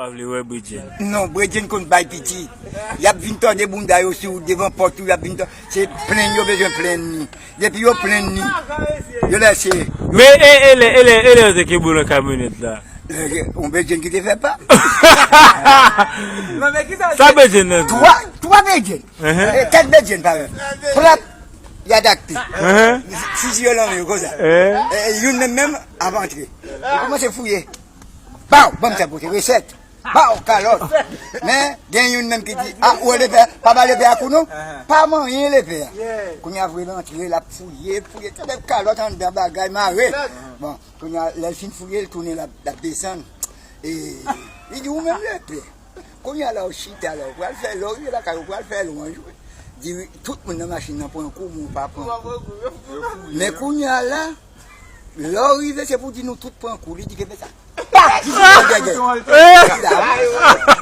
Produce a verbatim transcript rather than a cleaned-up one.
Pa vle wè Bredjenn. Non, Bredjenn konn bay piti. Y ap vin tòde bounda yo sou devan pòt ou, y ap vin tò-, se plenn yo bezwen plenn ni. Depi yo plenn ni, yo lèse. Men e, e lè, e lè, e lè yo te kenbe w nan kamyonèt la? Yon Bredjenn ki te fè pa. Sa Bredjenn nan di? Twa, twa Bredjenn. E tèt Bredjenn parèt. Plap, y adapte. Fizi yo nan men yo konsa. E, e, youn menm menm ap antre. Yo kòmanse fouye. Baw, ban m sa pote resèt. Baw, kalòt. Men, gen youn menm ki di, a, ou lepè, pa ba lepè a kou non. Pa manyen lepè a. Kounye a vre l antre, l ap fouye, fouye, tande kalòt anndan bagay mare. Bon, kounye a, lè l fin fouye, l tounen, l ap, l ap desann. E, li di, ou menm lepè. Kounye a la, ou chita la, ou pral fè, lè w rive lakay, ou pral fè lwanj, wi. Di, wi, tout moun nan machin nan pran kou, men ou pa pran kou. Men kounye a la, lè w rive, se pou di nou tout pran kou. Li di, kenbe sa. Pa! Di, di, di, di, di.